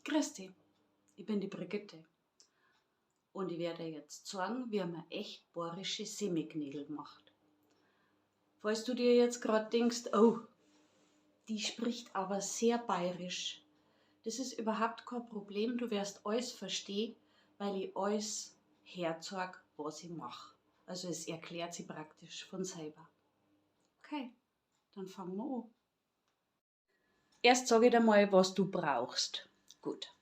Grüß dich, ich bin die Brigitte und ich werde jetzt zeigen, wie man echt bayerische Semmelknödel macht. Falls du dir jetzt grad denkst, oh, die spricht aber sehr bayerisch. Das ist überhaupt kein Problem, du wirst alles verstehen, weil ich alles herzeig, was ich mach. Also es erklärt sich praktisch von selber. Okay, dann fangen wir an. Erst sag ich dir mal, was du brauchst. Gut.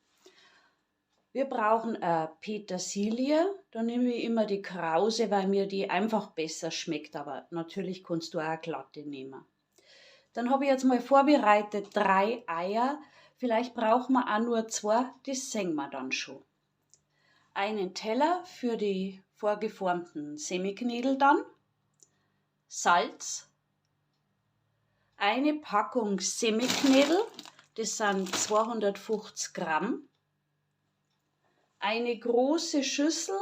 Wir brauchen eine Petersilie, da nehme ich immer die Krause, weil mir die einfach besser schmeckt, aber natürlich kannst du auch eine glatte nehmen. Dann habe ich jetzt mal vorbereitet 3 Eier, vielleicht brauchen wir auch nur 2, das sehen wir dann schon. Einen Teller für die vorgeformten Semmelknödel dann, Salz, eine Packung Semmelknödel, das sind 250 Gramm, eine große Schüssel,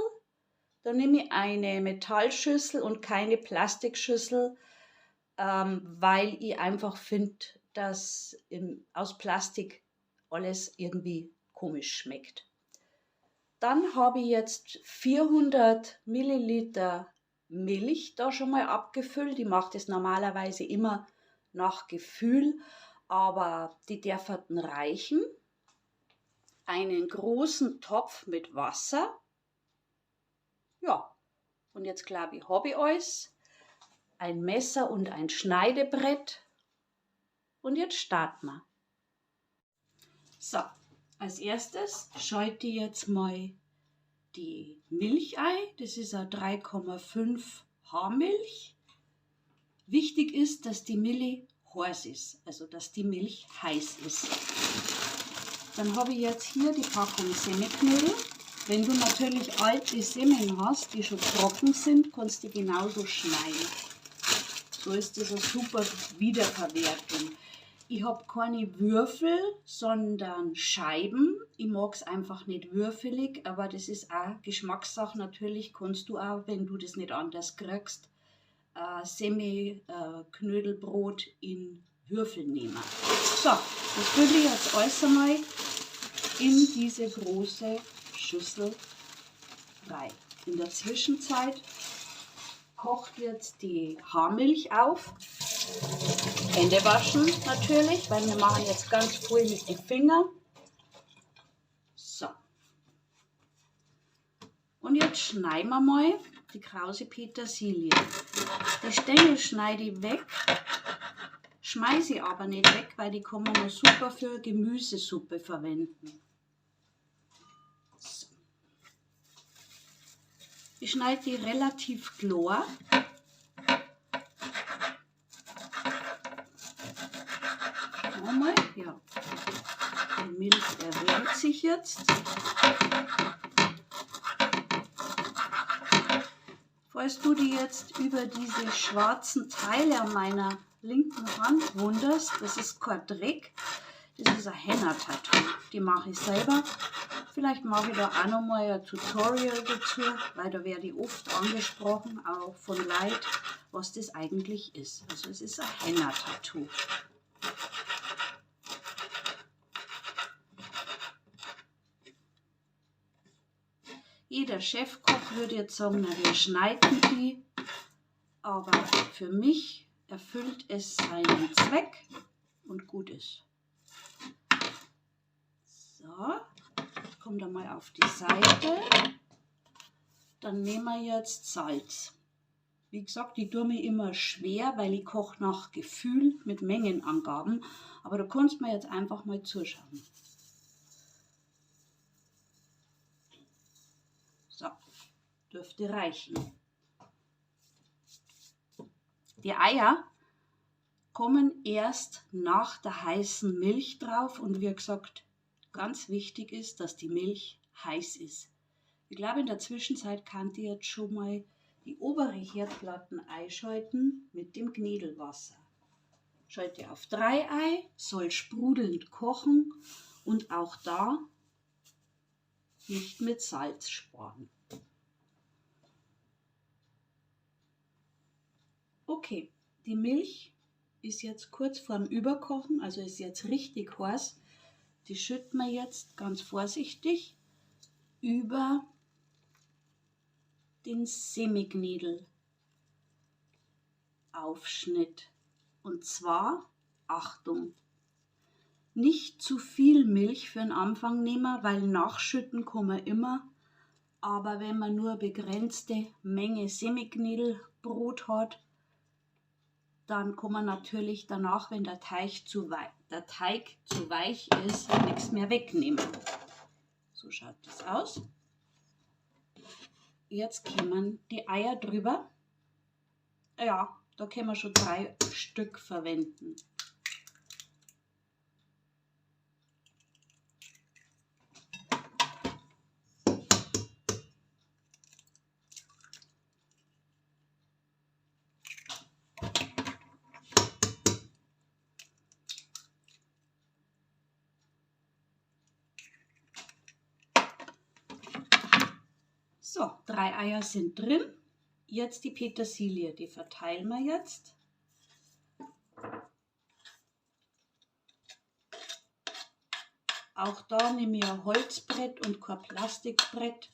da nehme ich eine Metallschüssel und keine Plastikschüssel, weil ich einfach find, dass aus Plastik alles komisch schmeckt. Dann habe ich jetzt 400 Milliliter Milch da schon mal abgefüllt. Ich mache das normalerweise immer nach Gefühl, aber die dürften reichen. Einen großen Topf mit Wasser. Und jetzt glaube ich, hab ich alles. Ein Messer und ein Schneidebrett. Und jetzt starten wir. Als erstes schalte ich jetzt mal die Milch ein. Das ist eine 3,5 Haarmilch. Wichtig ist, dass die Milch heiß ist, also dass die Milch heiß ist. Dann habe ich jetzt hier die Packung Semmelknödel. Wenn du natürlich alte Semmeln hast, die schon trocken sind, kannst du die genauso schneiden. So ist das eine super Wiederverwertung. Ich hab keine Würfel, sondern Scheiben. Ich mag's einfach nicht würfelig, aber das ist auch Geschmackssache. Natürlich kannst du auch, wenn du das nicht anders kriegst, Semmelknödelbrot in Würfel nehmen. Das fülle ich jetzt alles einmal in diese große Schüssel rein. In der Zwischenzeit kocht jetzt die Haarmilch auf. Hände waschen natürlich, weil wir machen jetzt ganz viel mit den Fingern. Und jetzt schneiden wir mal die krause Petersilie. Die Stängel schneide ich weg, schmeiße ich aber nicht weg, weil die kann man noch super für Gemüsesuppe verwenden. Ich schneide die relativ klar. Schauen wir mal. Ja. Die Milch erwärmt sich jetzt. Falls du dich jetzt über diese schwarzen Teile an meiner linken Hand wunderst, das ist kein Dreck, das ist ein Henna-Tattoo. Die mache ich selber. Vielleicht mache ich da auch noch mal ein Tutorial dazu, weil da werde ich oft angesprochen, auch von Leuten, was das eigentlich ist. Also es ist ein Henna-Tattoo. Jeder Chefkoch würde jetzt sagen, na, wir schneiden die, aber für mich erfüllt es seinen Zweck und gut ist. Das kommt einmal auf die Seite. Dann nehmen wir jetzt Salz. Wie gesagt, ich tue mir immer schwer, weil ich koche nach Gefühl mit Mengenangaben. Aber da kannst du mir jetzt einfach mal zuschauen. Dürfte reichen. Die Eier kommen erst nach der heißen Milch drauf und wie gesagt, ganz wichtig ist, dass die Milch heiß ist. Ich glaube, in der Zwischenzeit kann ich jetzt schon mal die obere Herdplatten einschalten mit dem Knödelwasser. Schalte auf 3 Ei, soll sprudelnd kochen und auch da nicht mit Salz sparen. Die Milch ist jetzt kurz vorm Überkochen, also ist jetzt richtig heiß. Die schütten wir jetzt ganz vorsichtig über den Semiknädel-Aufschnitt. Und zwar, Achtung, nicht zu viel Milch für den Anfang nehmen, weil nachschütten kann man immer. Aber wenn man nur begrenzte Menge Semiknädelbrot hat, dann kann man natürlich danach, wenn der Teig zu weich ist, nichts mehr wegnehmen. So schaut das aus. Jetzt kommen die Eier drüber. Ja, da können wir schon 3 Stück verwenden. So, 3 Eier sind drin. Jetzt die Petersilie, die verteilen wir jetzt. Auch da nehme ich ein Holzbrett und kein Plastikbrett.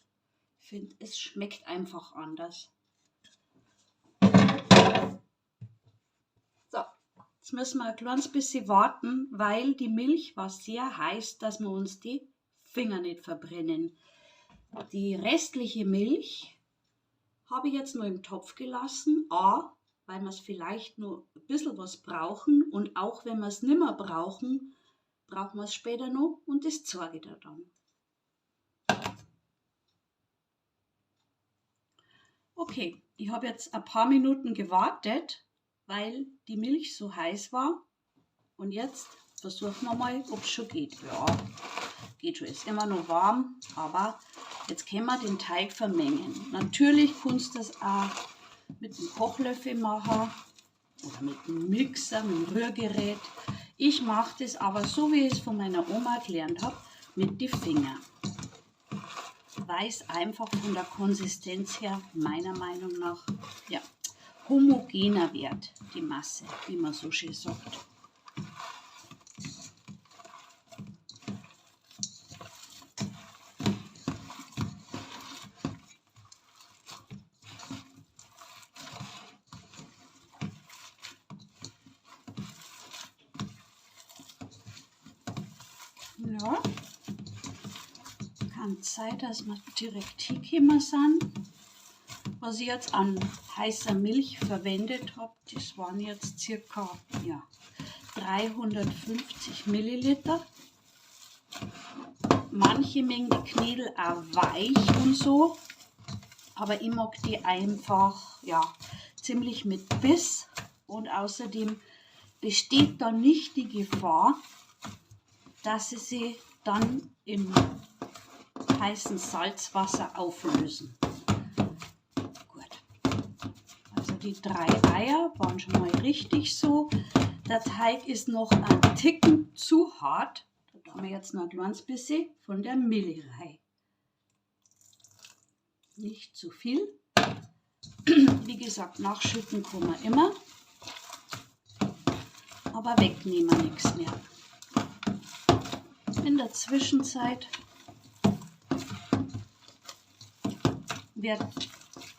Ich finde, es schmeckt einfach anders. So, jetzt müssen wir ein kleines bisschen warten, weil die Milch war sehr heiß, dass wir uns die Finger nicht verbrennen. Die restliche Milch habe ich jetzt nur im Topf gelassen. A, weil wir es vielleicht nur ein bisschen was brauchen und auch wenn wir es nimmer brauchen, brauchen wir es später noch und das zeige ich dir dann. Okay, ich habe jetzt ein paar Minuten gewartet, weil die Milch so heiß war. Und jetzt versuchen wir mal, ob's schon geht. Ja, geht schon, ist immer noch warm, aber jetzt können wir den Teig vermengen. Natürlich kannst du das auch mit dem Kochlöffel machen oder mit dem Mixer, mit dem Rührgerät. Ich mache das aber so, wie ich es von meiner Oma gelernt habe, mit den Fingern. Weil es einfach von der Konsistenz her meiner Meinung nach, ja, homogener wird, die Masse, wie man so schön sagt. Ja, kann sein, dass wir direkt hingekommen sind. Was ich jetzt an heißer Milch verwendet hab, das waren jetzt circa, ja, 350 Milliliter. Manche mengen die Knädel auch weich und so, aber ich mag die einfach, ja, ziemlich mit Biss und außerdem besteht da nicht die Gefahr, dass sie sich dann im heißen Salzwasser auflösen. Gut, also die 3 Eier waren schon mal richtig so. Der Teig ist noch ein Ticken zu hart. Da tun wir jetzt noch ein kleines bisschen von der Milch rein. Nicht zu viel. Wie gesagt, nachschütten kann man immer, aber wegnehmen wir nichts mehr. In der Zwischenzeit wird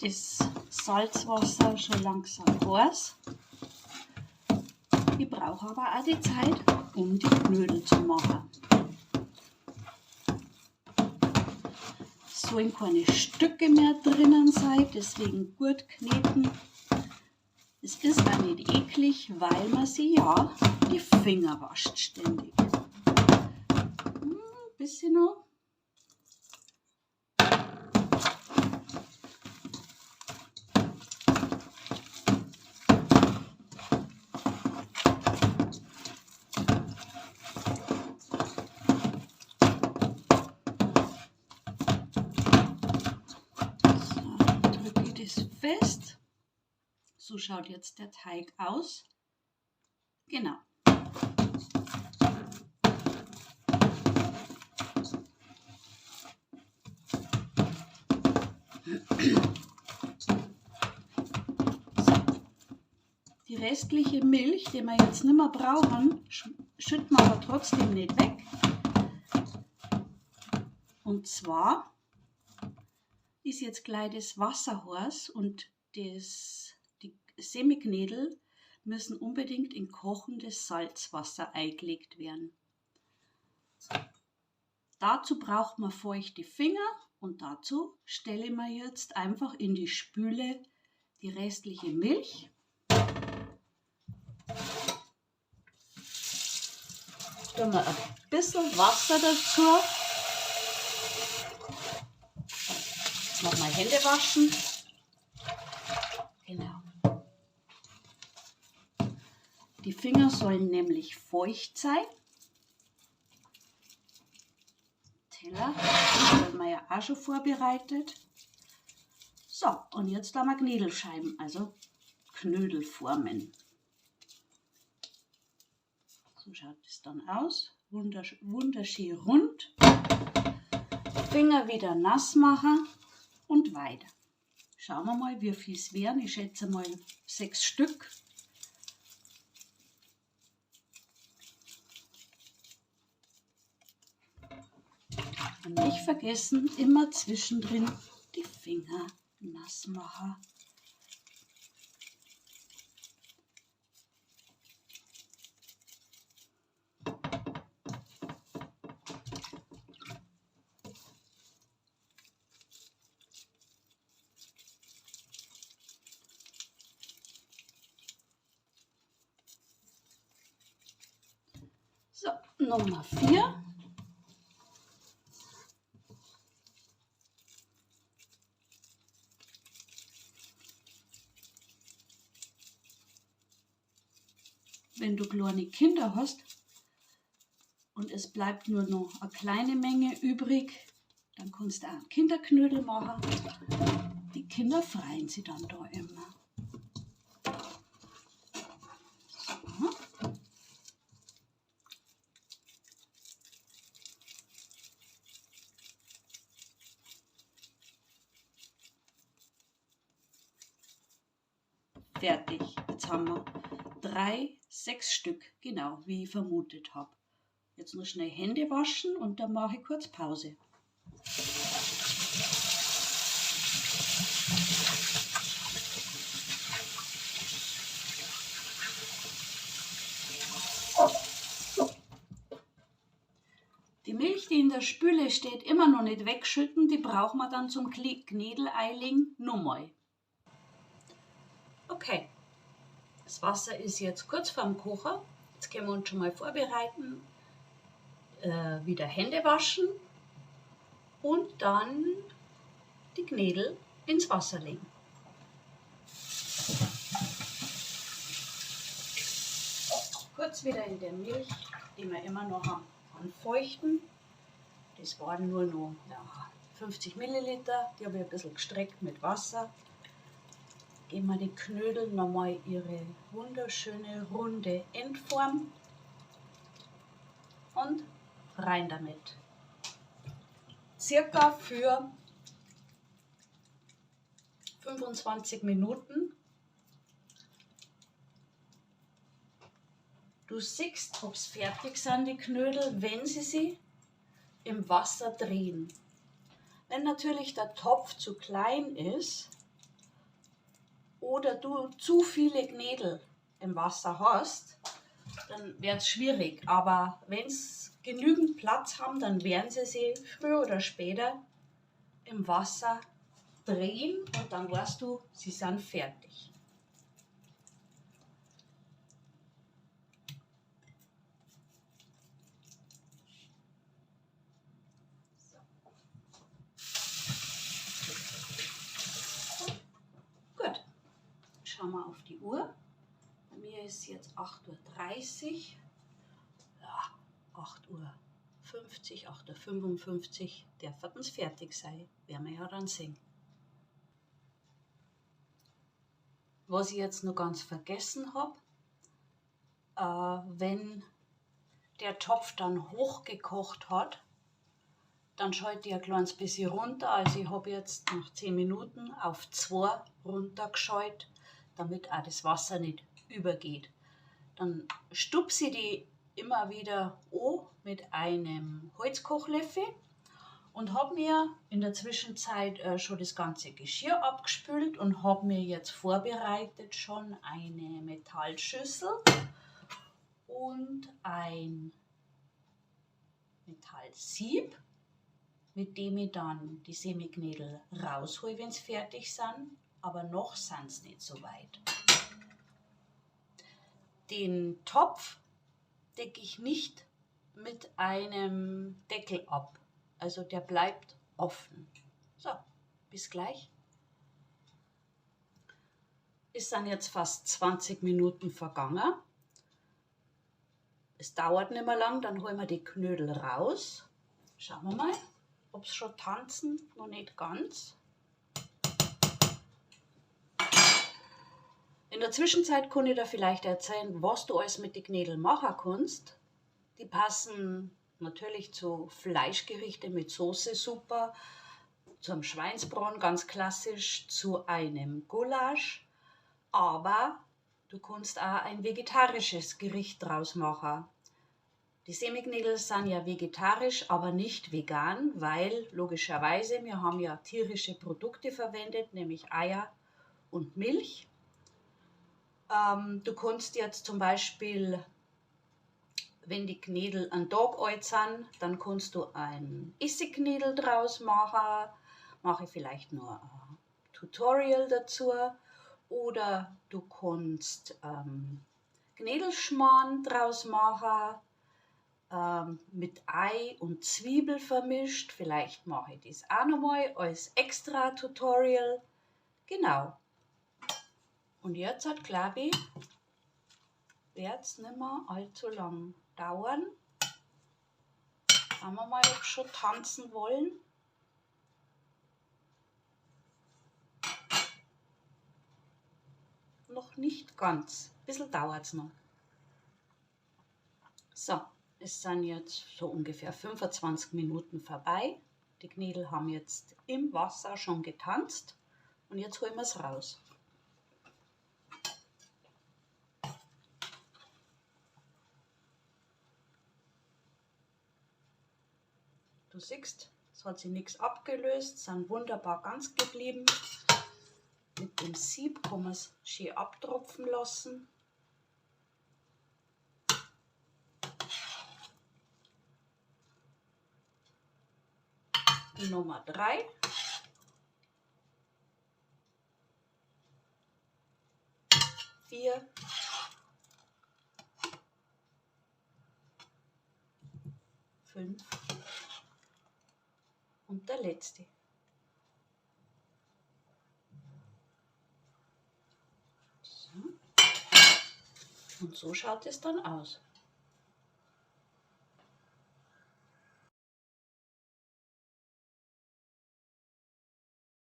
das Salzwasser schon langsam heiß. Ich brauche aber auch die Zeit, um die Knödel zu machen. Es sollen keine Stücke mehr drinnen sein, deswegen gut kneten. Es ist auch nicht eklig, weil man sich ja die Finger wascht ständig. Ein bisschen noch. Fest. So schaut jetzt der Teig aus. Genau. So. Die restliche Milch, die wir jetzt nicht mehr brauchen, schütten wir aber trotzdem nicht weg. Und zwar ist jetzt gleich das Wasser heiß und die Semmelknödel müssen unbedingt in kochendes Salzwasser eingelegt werden. Dazu braucht man feuchte Finger und dazu stelle ich mir jetzt einfach in die Spüle die restliche Milch. Tun wir ein bisschen Wasser dazu. Jetzt noch mal Hände waschen. Genau. Die Finger sollen nämlich feucht sein. Teller haben wir ja auch schon vorbereitet. So, und jetzt da wir Knödelscheiben, also Knödelformen. So schaut es dann aus. Wunderschön rund. Finger wieder nass machen und weiter. Schauen wir mal, wie viel es werden. Ich schätze mal 6 Stück. Und nicht vergessen, immer zwischendrin die Finger nass machen. So, Nummer 4. Wenn du kleine Kinder hast und es bleibt nur noch eine kleine Menge übrig, dann kannst du auch einen Kinderknödel machen. Die Kinder freuen sich dann da immer. So. Fertig. Jetzt haben wir 3, 6 Stück, genau wie ich vermutet hab. Jetzt nur schnell Hände waschen und dann mache ich kurz Pause. Die Milch, die in der Spüle steht, immer noch nicht wegschütten, die brauchen wir dann zum Knödel-Eiling nochmal. Okay, das Wasser ist jetzt kurz vorm Kocher. Jetzt können wir uns schon mal vorbereiten, wieder Hände waschen und dann die Knödel ins Wasser legen. Kurz wieder in der Milch, die wir immer noch haben, anfeuchten. Das waren nur noch, ja, 50 Milliliter, die habe ich ein bisschen gestreckt mit Wasser. Geben wir die Knödel nochmal ihre wunderschöne runde Endform und rein damit. Circa für 25 Minuten. Du siehst, ob's fertig sind, die Knödel, wenn sie sich im Wasser drehen. Wenn natürlich der Topf zu klein ist oder du zu viele Knödel im Wasser hast, dann wird's schwierig. Aber wenn's genügend Platz haben, dann werden sie sich früher oder später im Wasser drehen und dann weißt du, sie sind fertig. So. Gut, schauen wir auf die Uhr. Bei mir ist jetzt 8:30 Uhr. Ja, 8:50 Uhr, 8:55 Uhr darf es fertig sein. Werden wir ja dann sehen. Was ich jetzt noch ganz vergessen hab, wenn der Topf dann hochgekocht hat, dann schalte ich ein kleines bisschen runter. Also ich hab jetzt nach 10 Minuten auf 2 runtergeschaltet, damit auch das Wasser nicht übergeht. Dann stupse ich die immer wieder an mit einem Holzkochlöffel Und habe mir in der Zwischenzeit schon das ganze Geschirr abgespült und habe mir jetzt vorbereitet schon eine Metallschüssel und ein Metallsieb, mit dem ich dann die Semmelknödel raushol, wenn's fertig sind. Aber noch sind's nicht so weit. Den Topf decke ich nicht mit einem Deckel ab. Also der bleibt offen. So, bis gleich. Es sind jetzt fast 20 Minuten vergangen. Es dauert nicht mehr lang, dann holen wir die Knödel raus. Schauen wir mal, ob's schon tanzen, noch nicht ganz. In der Zwischenzeit kann ich dir vielleicht erzählen, was du alles mit den Knödeln machen kannst. Die passen natürlich zu Fleischgerichten mit Soße super, zum Schweinsbraten ganz klassisch, zu einem Gulasch. Aber du kannst auch ein vegetarisches Gericht draus machen. Die Semmelknödel sind ja vegetarisch, aber nicht vegan, weil logischerweise wir haben ja tierische Produkte verwendet, nämlich Eier und Milch. Du kannst jetzt zum Beispiel, wenn die Knödel einen Tag alt sind, dann kannst du ein Essigknödel draus machen. Mache ich vielleicht nur ein Tutorial dazu. Oder du kannst Knödelschmarrn draus machen, mit Ei und Zwiebel vermischt. Vielleicht mache ich das auch nochmal als extra Tutorial. Genau. Und jetzt hat, glaub ich, wird's nicht mehr allzu lang dauern. Schauen wir mal, ob schon tanzen wollen. Noch nicht ganz. Ein bisschen dauert's noch. So, es sind jetzt so ungefähr 25 Minuten vorbei. Die Knödel haben jetzt im Wasser schon getanzt. Und jetzt holen wir's raus. Du siehst, es hat sich nichts abgelöst, sind wunderbar ganz geblieben. Mit dem Sieb kann man's schön abtropfen lassen. Nummer 3. 4. 5. Und der letzte. So. Und so schaut es dann aus.